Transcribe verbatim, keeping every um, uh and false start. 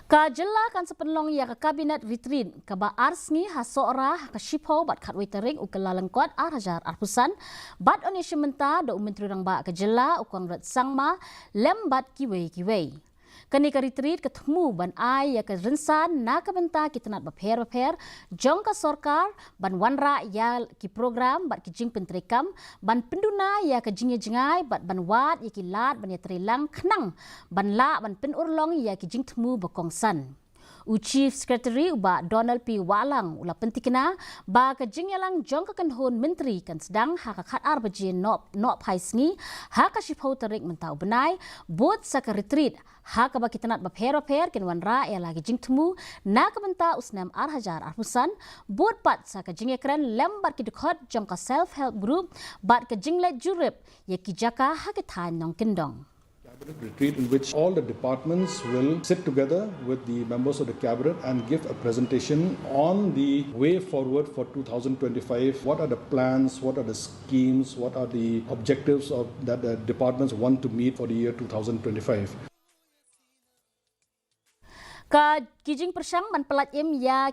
Ka jylla kan sa pynlong ïa ka Cabinet Retreat kaba ar sngi ha Sohra ha ka shiphew bad khatwei tarik u Kyllalyngkot ar hajar arphew san, bad yn ïashim bynta da u Myntri Rangbah ka jylla u Conrad Sangma lem bad kiwei kiwei. Kane ka retreat ka thmu ban ai ïa ka rynsan na ka bynta ki tnat bapher bapher jong ka sorkar ban wanrah ïa ki program bad ki jingpyntreikam ban pynduna ïa ka jingïajngai bad ban wad ïa ki lad ban ïatreilang khnang ban lah ban pynurlong ïa ki jingthmu ba kongsan. U Chief Secretary u Bah Donald P Wahlang u la pyntikna ba ka jingïalang jong ka kynhun myntri kan sdang ha ka khatar baje noh, noh phai sngi ha ka shiphew tarik mynta u bnai, bud sa ka retreat ha kaba ki tnat bapher bapher kin wanrah ïa la ki jingthmu na ka bynta u snem ar hajar arphew san, bud pat sa ka jingïakren lem bad ki dkhot jong ka self help group bad ka jingleit jurip ïa ki jaka ha ki thaiñ nongkyndong. Cabinet retreat in which all the departments will sit together with the members of the cabinet and give a presentation on the way forward for two thousand twenty-five. What are the plans? What are the schemes? What are the objectives of that the departments want to meet for the year two thousand twenty-five? Ka ki jingpyrshang ban pyllait im ïa